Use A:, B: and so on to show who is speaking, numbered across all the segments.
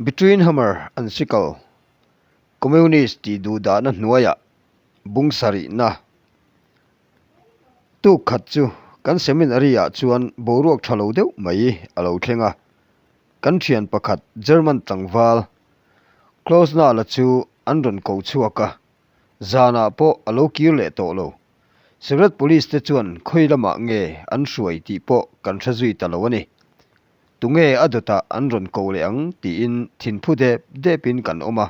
A: Between Hammer and Sickle, Communist tih duhdahna hnuaiah bung sarihna tuk khat chu kan seminary-ah chuan boruak tha lo deuh mai a lo thleng a. Kan thian pakhat German tlangval Klausnala chu an rawn ko chhuak a, zanah pawh a lo kir leh tawh lo. Secret Police te chuan khawi lamah nge an hruai tih pawh kan hre zui ta lo a ni. Tunge a dawtah an rawn ko leh ang tiin thinphu dep depin kan awm a.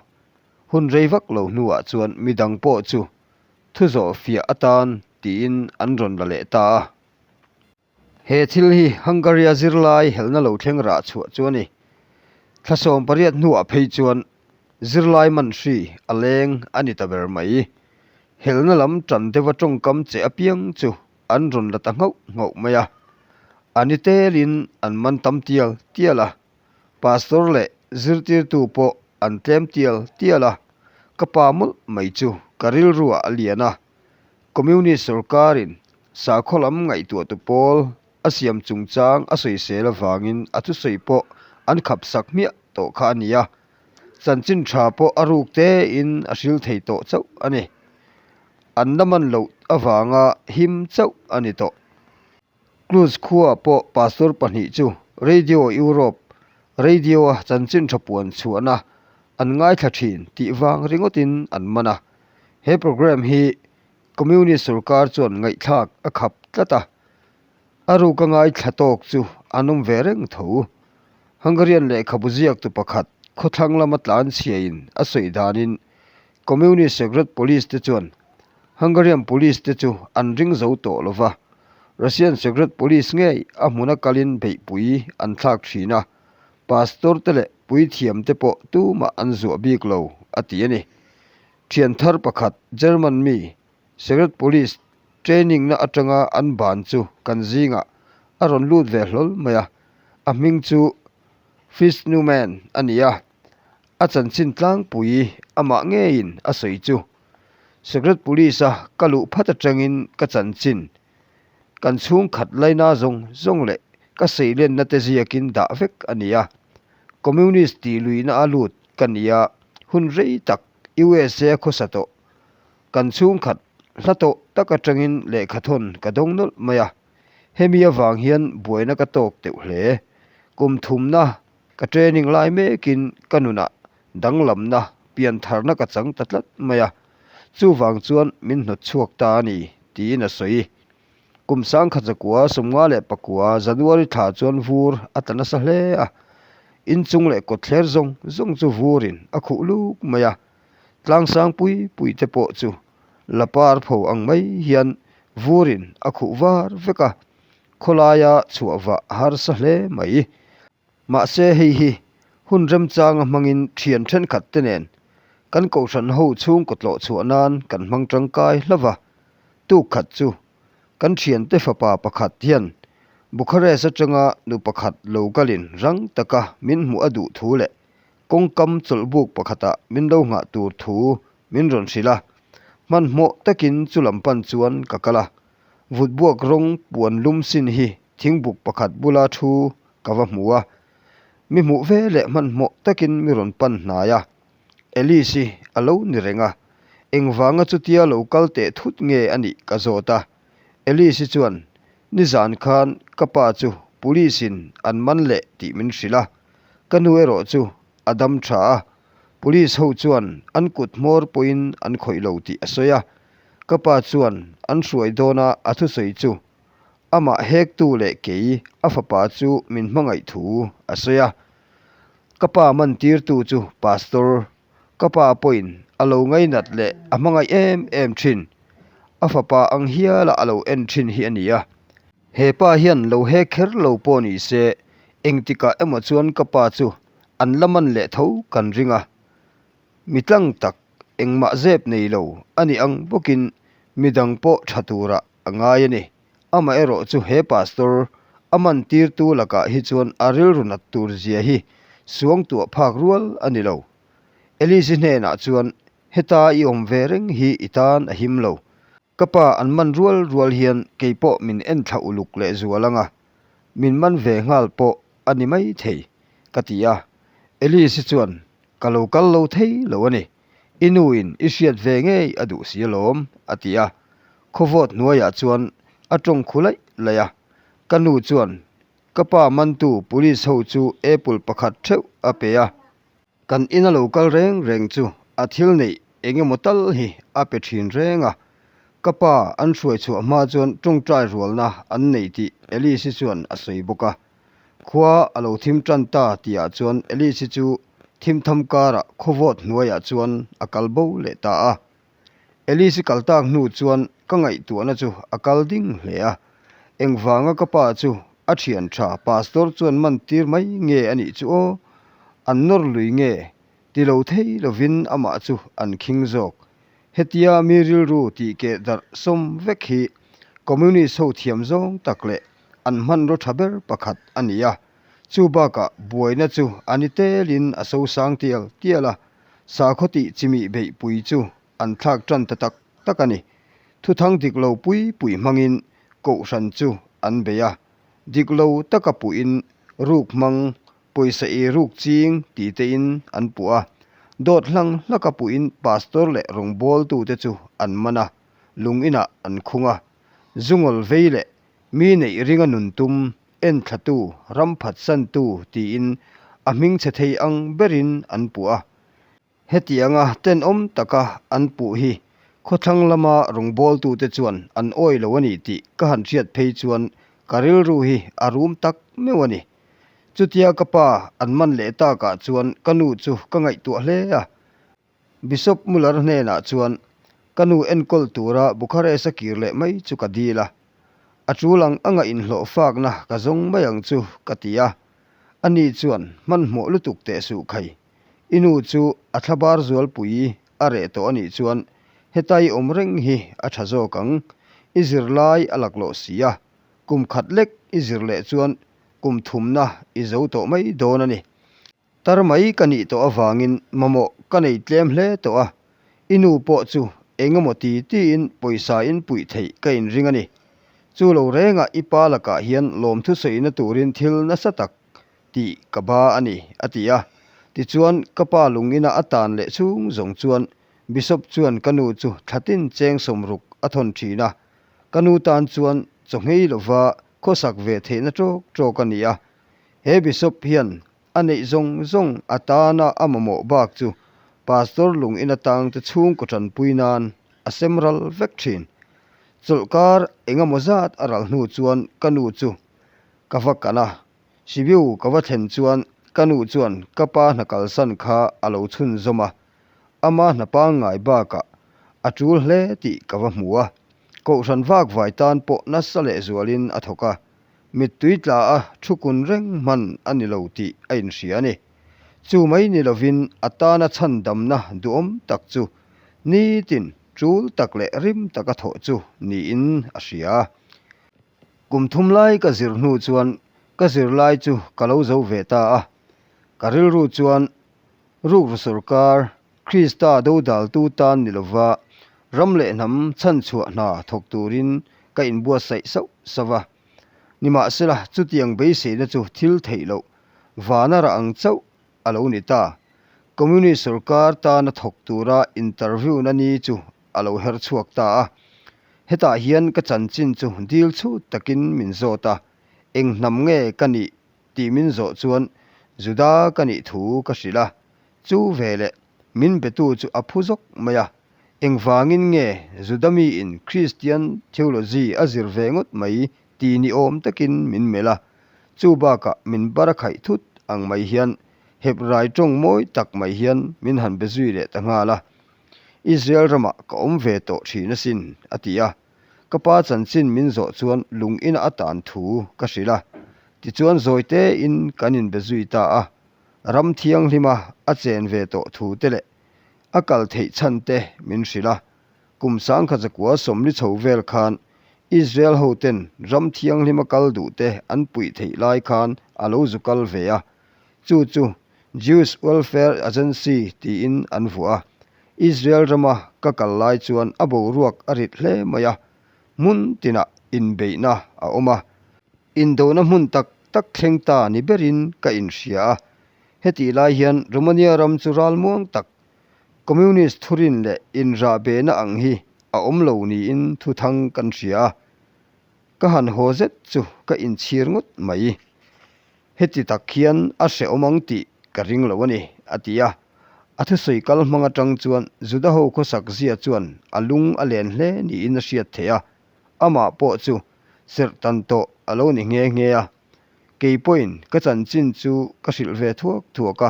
A: Hun rei vak lo hnuah chuan midang pawh chu thu zawh fiah atan tiin an rawn la leh ta a. He thil hi Hungary-a zirlai helna lo thleng rah chhuah chu a ni. Thla 18 hnuah phei chuan zirlai man hri a leng a ni ta ber mai. Helna lam tan deuha tawngkam che apiang chu an rawn la ta nghauh nghauh mai a. A ni telin an man tam tial tial a. Pastor leh zirtirtu pawh an tlem tial tial a. Ka pa mawlh mai chu ka rilruah a lian a. Communist sorkarin sakhaw lam ngaihtuahtu pawl a siam chungchang a sawisel avangin a thusawi pawh an khapsak hmiah tawh kha a ni a. Chanchin tha pawh a ruk tein a hril thei tawh chauh a ni. An la man loh avanga him chauh a ni tawh. Cluj khuaah pawh pastor pahnih chu Radio Europe radio-a chanchin tha puan chhuahna an ngaithla thin tih vang ringawtin an man a. He programme hi Communist sorkar chuan ngaihthlak a khap tlat a, a ruka ngaithla tawk chu an awm ve reng tho. Hungarian lehkhabu ziaktu pakhat khawthlang lama tlanchhiain a sawi danin Communist Secret Police te chuan Hungarian Police te chu an ring zo tawh lo va, Russian Secret Police ngei a hmuna kalin beihpui an thlak thin a, Pastor te leh puithiam te pawh tumah an zuah bik lo, a ti a ni. Thian thar pakhat German mi Secret Police training na atanga an ban chu kan zingah a rawn lut ve hlawl mai a, a hming chu Fritz Neumann a ni a, a chanchin tlangpui amah ngeiin a sawi chu. Secret Police a ka luh phat atangin ka chanchin kan chhungkhat laina zawng zawng leh ka seilenna te ziakin dah vek a ni a. Communist tih luihna a lut ka ni a, hun rei tak USA a khawsa tawh. Kan chhungkhat hla tawh tak atangin lehkhathawn ka dawng nawlh mai a. Hemi avang hian buaina ka tawk teuh hle. Kum thumna ka training lai mekin ka nunah danglamna piantharna ka chang ta tlat mai a, chuvang chuan min hnawt chhuak ta a ni, tiin a sawi. Kum sangkhat zakua 54 January thla chuan vur a tla nasa hle a, inchung leh kawtthler zawng zawng chu vurin a khuh luk mai a, tlangsang pui pui te pawh chu lapar pho ang mai hian vurin a khuh var vek a, khawlaia chhuah vah a harsa hle mai. Mahse hei hi hun remchanga hmangin thian thenkhat te nen kan kohhran ho chhungkaw tlawh chhuah nan kan hmang tangkai hlauh a. Tuk khat chu kan thiante fapa pakhat hian Bucharest atanga nu pakhat lo kalin rang taka min hmuh a duh thu leh kawngkam chawlhbuk pakhatah min lo nghah tur thu min rawn hrilh a. Hmanhmawh takin chu lam pan chuan ka kal a. Vutbuak rawng puan lum sin hi thingbuk pakhat bula thu ka va hmu a, mi hmuh ve leh hmanhmawh takin mi rawn pan hnai a, Alice i a lo ni reng a, engvanga chutia lo kal teh thut nge a nih ka zawt a, Alice i chuan nizan khan ka pa chu police in an man leh tih min hrilh a, ka nu erawh chu a dam tha a, police ho chuan an kut hmawr pawhin an khawih lo tih a sawi a, ka pa chuan an hruai dawna a thusawi chu Amah hektu leh kei a fapa chu min hmangaih thu a sawi a. Ka pa mantirtu chu Pastor, ka pa pawhin a lo ngainat leh a hmangaih em em thin. A fapa ang hiala a lo en thin hi a ni a. He pa hian lo hek kher lo pawh ni se, engtikah emaw chuan ka pa chu an la man leh tho kan ring a. Mi tlang tak engmah zep nei lo a ni ang bawkin midang pawh tha turah a ngai a ni. Amaherawh chu he pastor a man tirtu lakah hi chuan a rilru nat tur zia hi suangtuah phak rual a ni lo. Elise hnenah chuan, Heta i awm ve reng hi i tan a him lo. Ka pa an man rual rual hian kei pawh min en thla uluk leh zual ang a, min man ve nghal pawh a ni mai thei, ka ti a. Elise chuan, Ka lo kal lo thei lo a ni. I nu in i hriat ve ngei a duh si alawm, a ti a. Khawvawt hnuaiah chuan a tawng khu laih laih a. Ka nu chuan ka pa mantu police ho chu apple pakhat theuh a pe a. Kan ina lo kal reng reng chu a thil neih eng emaw tal hi a pe thin reng a. Ka pa an hruai chhuah hma chuan tawngtai rualna an nei tih Alice-i chuan a sawi bawk a. Khua a lo thim tan ta tihah chuan Alice-i chu thimtham karah khawvawt hnuaiah chuan a kal bo leh ta a. Alice-i kal tak hnu chuan ka ngaihtuahna chu a kal ding hle a. Engvanga ka pa chu a thian tha pastor chuan man tir mai nge a nih chu aw? An nawr lui nge? Ti lo thei lovin amah chu an khing zawk. Hetia mi rilru tih keh darh sawm vek hi Communist ho thiam zawng tak leh an hmanraw tha ber pakhat a ni a. Chu bakah buaina chu a ni telin a sosang tial tial a, sakhaw tih chimih beihpui chu an thlak tan ta tak tak a ni. Thuthang dik lo pui pui hmangin kohhran chu an bei a, dik lo taka puhin ruk hmang pawisa ei ruk ching tih tein an puh a, dawt hlang hlaka puhin pastor leh rawngbawltute chu an man a, lung inah an khung a, zungawl vei leh mi neih ringa nun tum enthlatu, ram phatsantu tiin a hmingchhe thei ang berin an puh a. Hetianga tenawm taka an puh hi khawthlang lama rawngbawltute chuan an awi lo a ni tih ka han hriat phei chuan ka rilru hi a rum tak meuh a ni. Chutia ka pa an man leh takah chuan ka nu chu ka ngaihtuah hle a. Bishop Muller hnenah chuan ka nu enkawl tura Bucharest-a kir leh mai chu ka dil a. A tul ang anga inhlawh fakna ka zawng mai ang chu ka ti a. Ani chuan hmanhmawh lutuk teh suh khai. I nu chu a thlabar zualpui a reh tawh a nih chuan heta i awm reng hi a tha zawk ang. I zirlai a laklawh si a, kum khat lek i zir leh chuan kum thumna i zo tawh mai dawn a ni. Tar mai ka nih tawh avangin mamawh ka nei tlem hle tawh a, i nu pawh chu eng emaw ti tiin pawisa in puih theih ka inring a ni. Chu lo rengah i pa lakah hian lawmthu sawina turin thil nasa tak tih ka ba a ni, a ti a. Tichuan, ka pa lung ina a tan leh chhung zawng chuan Bishop chuan ka nu chu thlatin cheng sawmruk a thawn thin a. Ka nu tan chuan chaw nghei lova khawsak ve theihna tawk tawk a ni a. He Bishop hian a neih zawng zawng a tana a mamawh bak chu Pastor lung ina tangte chhungkaw tanpui nan a sem ral vek thin. Chawlhkar engemaw zat a ral hnu chuan ka nu chu ka va kan a, Sibiu ka va thlen chuan ka nu chuan ka pa hna kalsan kha a lo chhunzawm a, ama hna pangngai bakah a tul hle tih ka va hmu a, kohhran vak vai tan pawh nasa lehzualin a thawk a, mittui tla a thu kun reng hman a ni lo tih a inhria a ni. Chu mai ni lovin a tana chhandamna duhawm tak chu nitin tul tak leh rim taka thawh chu niin a hria. Kum thum lai ka zir hnu chuan ka zirlai chu ka lo zo ve ta a, ka rilru chuan rukru sorkar Krista dodaltu tan ni lova ram leh hnam chhanchhuah hna thawk turin ka inbuatsaih sauh sauh a. Nimahsela chutiang beiseina chu thil theih loh vana rah ang chauh a lo ni ta. Communist sorkar tana thawk tura interview-na ni chu a lo her chhuak ta a. Hetah hian ka chanchin chu dil chhut takin min zawt a, eng hnam nge ka nih tih min zawh chuan Juda ka nih thu ka hrilh a, chu veleh min betu chu a phu zawk mai a, engvangin nge Juda miin Kristian theology a zir ve ngawt mai ti ni awm takin min melh a, chu bakah min bar a khaih thut ang mai hian Hebrai tawng mawi tak mai hian min han be zui leh ta nghal a. Israel ramah ka awm ve tawh thin asin, a ti a. Ka pa chanchin min zawh chuan lung ina a tan thu ka hrilh a. Tichuan zawi tein kan inbe zui ta a. Ram thianghlima a chen ve tawh thu te leh a kal theih chhan te min hrilh a. Kum sangkhat zakua sawmli chho vel khan Israel hoten ram thianghlima kal duh te an puih theih lai khan a lo zu kal ve a. Chu chu Jewish Welfare Agency tiin an vuah a. Israel rama ka kal lai chuan a boruak a rit hle mai a, hmun tinah inbeihna a awm a. Indona hmun tak tak thleng ta ni berin ka inhria a. Hetih lai hian Romania ram chu ralmuang tak, Communist thurin leh inrahbehna ang hi a awm lo niin thuthang kan hria a. Ka han haw zet chu ka inchhir ngawt mai. Heti tak hian a hrehawm ang tih ka ring lo a ni, a ti a. A thusawi kal hmang atang chuan Juda ho khawsak zia chuan a lung a len hle niin a hriat theih a, amah pawh chu serh tan tawh a lo ni nghe nghe a. Kei pawhin ka chanchin chu ka hrilh ve thuak thuak a,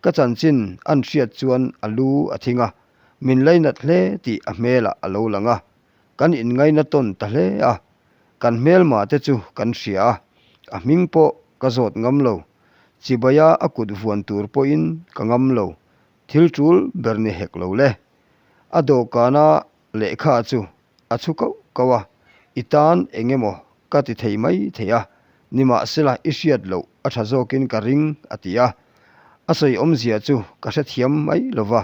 A: ka chanchin an hriat chuan a lu a thing a, min lainat hle tih a hmelah a lo lang a. Kan inngaina tawn ta hle a, kan hmelma te chu kan hria a, a hming pawh ka zawt ngam lo. Chibaia a kut vuan tur pawhin ka ngam lo, thil tul ber ni hek lo le. A dawhkana lehkha chu a chhu kauh kauh a, I tan eng emaw ka ti thei mai thei a, nimahsela i hriat loh a tha zawkin ka ring, a ti a. A sawi awmzia chu ka hrethiam mai lo va,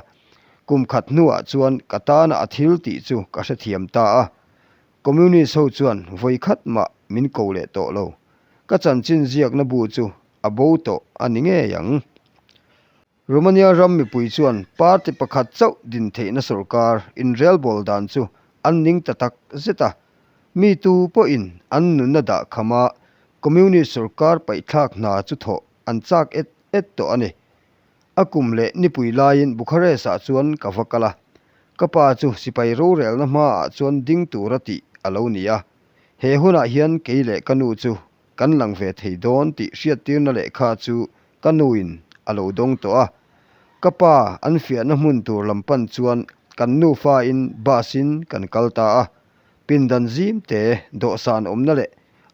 A: kum khat hnuah chuan ka tana a thil tih chu ka hrethiam ta a. Communist ho chuan vawi khat mah min ko leh tawh lo. Ka chanchin ziakna bu chu a bo tawh a ni ngei ang. Romania ram mipui chuan party pakhat chauh din theihna sorkar inrelbawl dan chu an ning ta tak zet a. Mi tu pawhin an nunna dah kham a, Communist sorkar paihthlak hna chu thawh an chak et et tawh a ni. A kum leh nipui laiin Bucharest-ah chuan ka va kal a. Ka pa chu sipai rorelna hmaah chuan ding tura tih a lo ni a. He hunah hian kei leh ka nu chu kan lang ve thei dawn tih hriattirna lehkha chu ka nuin a lo dawng tawh a. Ka pa an fiahna hmun tur lam pan chuan kan nufain bus-in kan kal ta a. Pindan zim te dawhsan awmna leh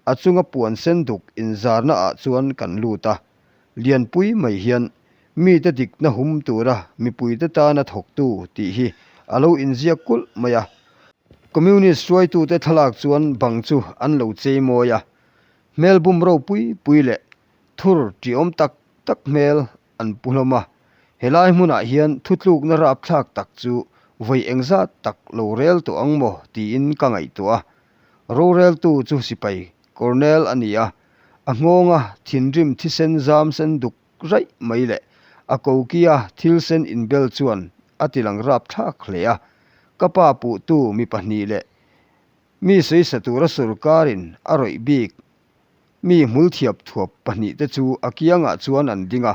A: a chunga puan sen duk inzarna ah chuan kan lut a. Lianpui mai hian mite dikna hum tura mipuite tana thawktu tih hi a lo inziak kulh mai a. Communist hruaitute thlalak chuan bang chu an lo chei mawi a, hmel bum ropui pui leh thur ṭihawm tak tak hmel an pu hlawm a. Helai hmunah hian thutlukna rapthlak tak chu vawi engzat tak lo rel tawh ang maw tiin ka ngaihtuah a. Roreltu chu sipai Colonel a ni a, a nghawnga thinrim thisen zam sen duk raih mai leh a kokia thil sen inbel chuan a tilang rapthlak hle a. Ka pa puhtu mi pahnih leh mi sawi sa tura sorkarin a rawih bik mi hmul thiap thuap pahnih te chu a kiangah chuan an ding a,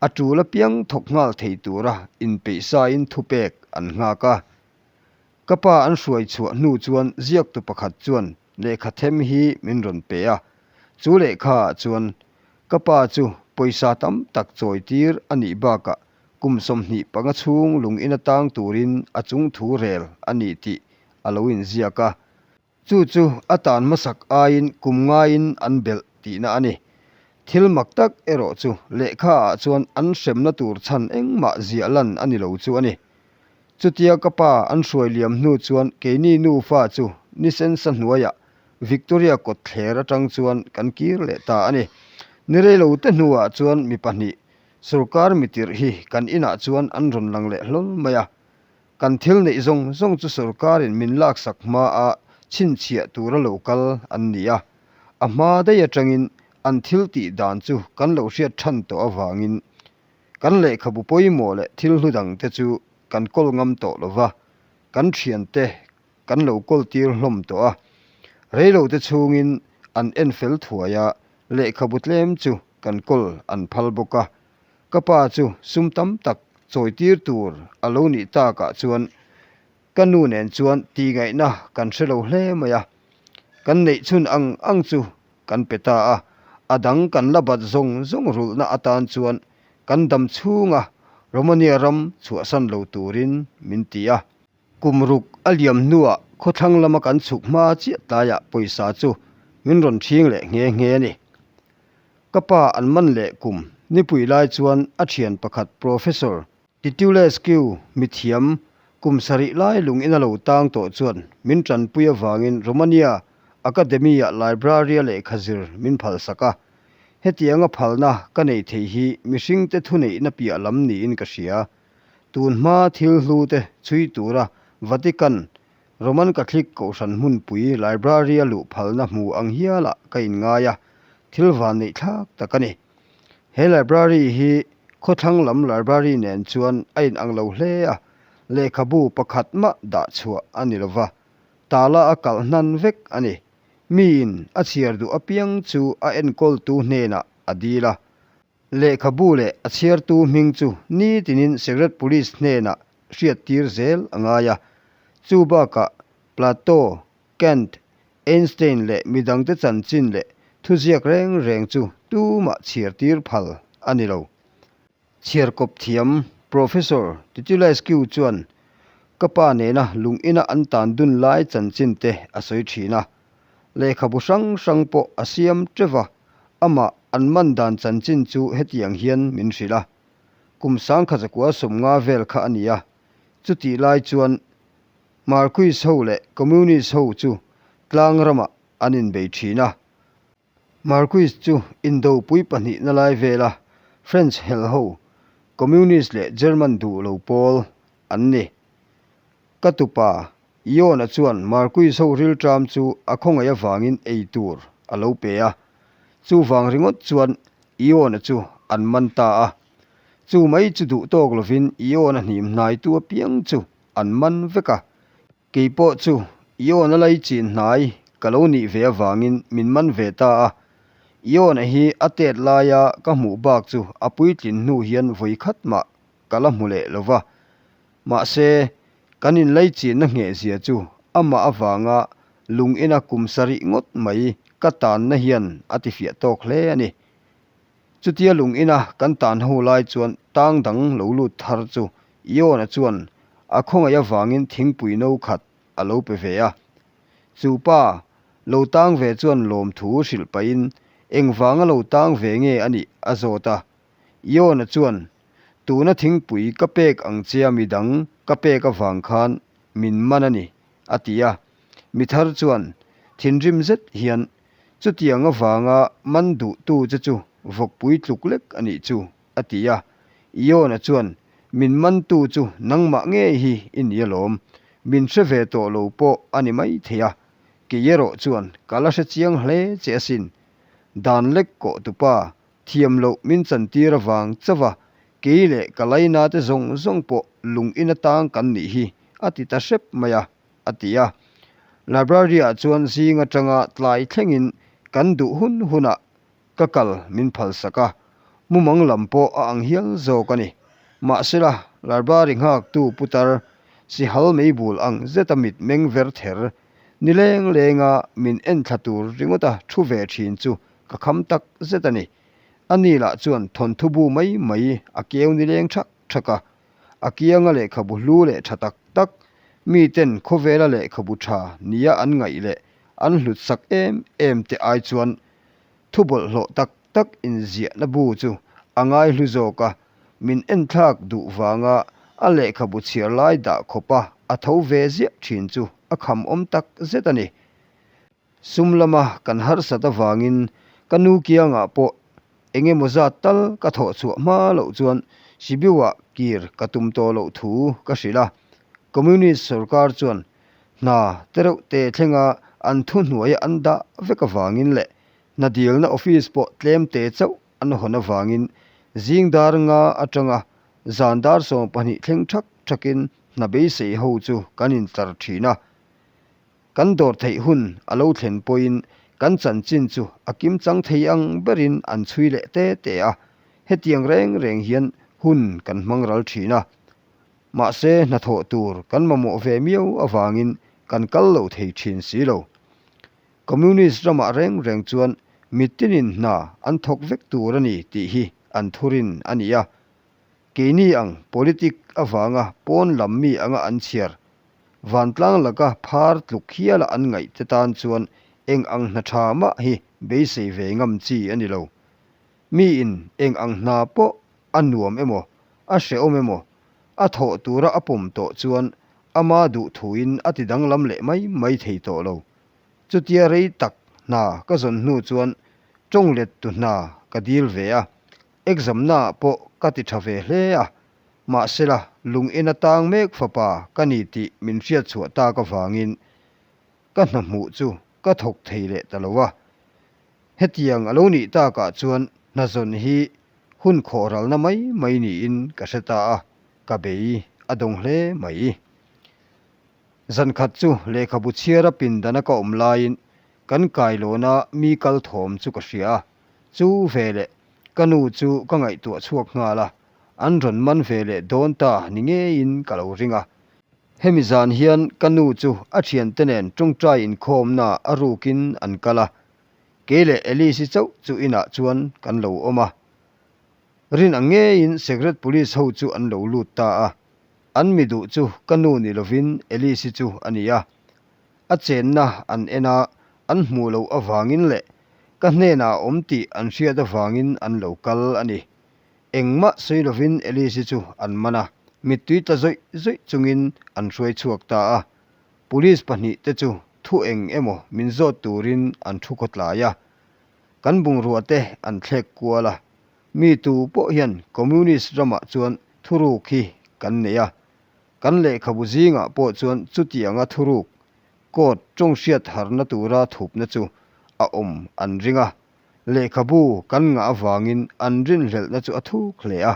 A: a tul apiang thawk nghal thei tura inpeihsain thupek an nghak a. Ka pa an hruai chhuah hnu chuan ziaktu pakhat chuan lehkha them hi min rawn pe a, chu lehkha ah chuan ka pa chu pawisa tam tak chawi tir a nih bakah kum 25 chhung lung in atang turin a chung thu rel a ni tih a lo inziak a. Chu chu a tan hmasak aiin kum ngaiin an belh tihna a ni. Thil mak tak erawh chu lehkha ah chuan an hremna tur chhan engmah ziah lan a ni lo chu a ni. Chutia ka pa an hruai liam hnu chuan keini nufa chu nisensa hnuaiah Victoria kawtthler atang chuan kan kir leh ta a ni. Ni reilo te hnuah chuan mi pahnih sorkar mitirh hi kan inah chuan an rawn lang leh hlawl mai a. Kan thil neih zawng zawng chu sorkarin min laksak hmaa chhinchhiah tura lo kal an ni a. A hma daih atangin an thil tih dan chu kan lo hriat than tawh avangin Kan lehkhabu pawimawh leh thil hlu dangte chu kan kawl ngam tawh lo va, kan thiante kan lo kawl tir hlawm tawh a. Reilote chhungin an en fel thuai a, lehkhabu tlem chu kan kawl an phal bawk a. Ka pa chu sum tam tak chawi tir tur a lo nih takah chuan ka nu nen chuan tihngaihna kan hre lo hle mai a. Kan neih chhun ang ang chu kan pe ta a, a dang kan la bat zawng zawng rulhna atan chuan kan dam chhunga Romania ram chhuahsan lo turin min ti a. Kum ruk a liam hnuah khawthlang lama kan chhuk hma chiah tlaiah pawisa chu min rawn ṭhing leh nghe nghe a ni. Ka pa an man leh kum nipui lai chuan a ṭhian pakhat Professor Titulescu mithiam kum sarih lai lung ina lo tang tawh chuan min tanpui avangin Romania Academy-ah Library-a lehkha zir min phalsak a. Hetianga phalna ka nei thei hi mihringte thuneihna piah lam niin ka hria. Tun hma thil hlu te chhui tura Vatican, Roman Catholic Kohhran hmunpui Library-a luh phalna hmu ang hialah ka inngai a, thil vanneih thlak tak a ni. He library hi Khawthlang lam library nen chuan a inang lo hle a, lehkhabu pakhat mah dah chhuah a ni lova, tala a kalh hnan vek a ni. Miin a chhiar duh apiang chu a enkawltu hnenah a dil a. Lehkhabu leh a chhiartu hming chu nitinin Secret Police hnenah hriattir zel a ngai a. Chu bakah Plato, Kant, Einstein leh midangte chanchin leh thuziak reng reng chu tumah chhiartir phal a ni lo. Chhiarkawp thiam Professor Titulescu chuan ka pa nena lung ina an tan dun lai chanchin te a sawi thin a. Lehkhabu hrang hrang pawh a siam teuh va, amah an man dan chanchin chu hetiang hian min hrilh a. Kum sangkhazakua 50 vel kha a ni a, chutih lai chuan Marquis ho leh Communist ho chu tlang ramah an inbei thin a. Marquis chu indopui pahnihna lai vela French hel ho, Communist leh German duh lo pawl an ni. Ka tupa Iona chuan Marquis ho rilṭam chu a khawngaih avangin ei tur a lo pe a. Chuvang ringawt chuan Iona chu an man ta a. Chu mai chu duh tawk lovin Iona hnim hnaitu apiang chu an man vek a, kei pawh chu Iona lai chin hnai ka lo nih ve avangin min man ve ta a, Iona hi a tet laia ka hmuh bak chu a puitlin hnu hian vawi khat mah ka la hmu leh lo va, mahse kan inlaichinna nghehzia chu amah avanga lung ina kum sarih ngawt mai ka tanna hian a tifiah tawk hle a ni. Chutia lung ina kan tan ho lai chuan tang dang lo lut thar chu Iona chuan a khawngaih avangin thingpui no khat a lo pe ve a. Chu pa lo tang ve chuan lawmthu hrilh pahin engvanga lo tang ve nge a nih a zawt a. Iona chuan, Tuna thingpui ka pek ang che a midang ka pek avang khan min man a ni, a ti a. Mi thar chuan thinrim zet hian Chutiang avanga man duhtu che chu vawkpui tluk lek a nih chu, a ti a. Iona chuan, Min mantu chu nangmah ngei hi i ni alawm. Min hre ve tawh lo pawh a ni mai thei a. Kei erawh chuan ka la hre chiang hle che asin. Dan lek kawh tupa thiam loh min chantir avang chauh a, kei leh ka laina te zawng zawng pawh lung in atang kan nih hi, a ti ta hrep mai a. a ti a. Library-ah chuan zing atanga tlai thlengin kan duh hun hunah ka kal min phalsak a, mumang lam pawh a ang hial zawk a ni. Mahsela, library nghaktu putar sihal meibul ang zeta mit meng ver ther ni leng lenga min enthla tur ringawta thu ve thin chu ka kham tak zet a ni. Ani lah chuan thawnthu bu mai mai a keu ni leng thak thak a, A kianga lehkhabu hlu leh tha tak tak, miten khawvela lehkhabu tha nia an ngaih leh an hlut sak em em te ai chuan thu bawlhhlawh tak tak inziahna bu chu a ngai hlu zawk a, min enthlak duh vanga a lehkhabu chhiar lai dah khawpa a tho ve ziah thin chu a kham awm tak zet a ni. Sum lama kan harsat avangin ka nu kiangah pawh eng emaw zat tal ka thawh chhuah hma loh chuan Sibiu-ah kir ka tum tawh loh thu ka hrilh a. Communist sorkar chuan hna te reuh te thlenga an thuhnuaia an dah vek avangin leh hna dilna office pawh tlem te chauh an hawn avangin zing dar nga atanga zan dar 12 thleng thak thakin hna beisei ho chu kan intlar thin a. Kan dawr theih hun a lo thlen pawhin kan chanchin chu a kimchang thei ang berin an chhui leh te te a, hetiang reng reng hian hun kan hmang ral thin a. Mahse hnathawh tur kan mamawh ve miau avangin kan kal lo thei thin si lo. Communist ramah reng reng chuan mitinin hna an thawk vek tur a ni tih hi an thurin a ni a. Keini ang politic avanga pawn lam mi anga an chhiar Vantlang laka phar tluk hiala an ngaih te tan chuan eng ang hna tha mah hi beisei ve ngam chi a ni lo. Miin eng ang hna pawh a nuam emaw, a hrehawm emaw, a thawh tura a pawm tawh chuan ama duh thuin a ti danglam leh mai mai thei tawh lo. Chutia rei tak hna ka zawn hnu chuan tawng lettu hna ka dil ve a, exam naah pawh ka ti tha ve hle a, Mahsela, lung ina tang mek fapa ka ni tih min hriat chhuah tak avangin ka hna hmuh chu ka thawk thei leh ta lo a. Hetiang a lo nih takah chuan hna zawn hi Hun khawhralna mai mai niin ka hre ta a, ka bei a dawng hle mai. Zankhat chu lehkhabu chhiara pindana ka awm laiin kan kailawna mi kal thawm chu ka hria a, chu veleh ka nu chu ka ngaihtuah chhuak nghal a, an rawn man ve leh dawn ta ni ngeiin ka lo ring a. Hemi zan hian ka nu chu a thiante nen tawngtai inkhawmna a rukin an kal a, kei leh Alice-i chauh chu inah chuan kan lo awm a. Rin ang ngeiin Secret Police ho chu an lo lut ta a, an mi duh chu ka nu ni lovin Alice-i chu a ni a. A chenna an en a, an hmuh loh avangin leh ka hnenah a awm tih an hriat avangin an lo kal a ni. Engmah sawi lovin Alice-i chu an man a, mittui tla zawih zawih chungin an hruai chhuak ta a. Police pahnihte chu thu eng emaw min zawt turin an thu khawtlai a, kan bungrua te an thlek kual a. Mi tu pawh hian Communist ramah chuan thuruk hi kan nei a, kan lehkhabu zingah pawh chuan chutianga thuruk, court tawng hriat harna tura thupna chu a awm an ring a. Lehkhabu kan ngah avangin an rinhlelhna chu a thuk hle a.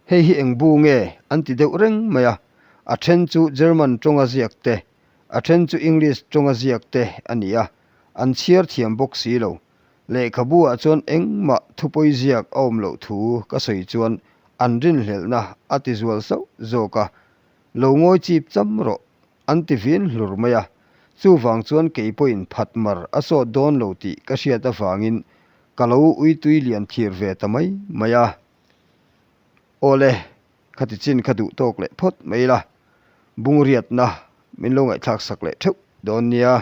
A: Hei hi eng bu nge an ti deuh reng mai a, a then chu German tawnga ziak te, a then chu English tawnga ziak te a ni a, an chhiar thiam bawk si lo. Lehkhabu ah chuan engmah thupawi ziak a awm loh thu ka sawi chuan an rinhlelhna a ti zual sauh zawk a, Lo ngawi chip cham rawh An ti vin hlur mai a, chuvang chuan kei pawhin phat mar a sawt dawn lo tih ka hriat avangin ka lo uitui lian thlir ve ta mai mai a. Awle, khati chin kha duh tawk leh phawt mai la, bungriatna min lo ngaihthlak sak leh theuh dawn nia.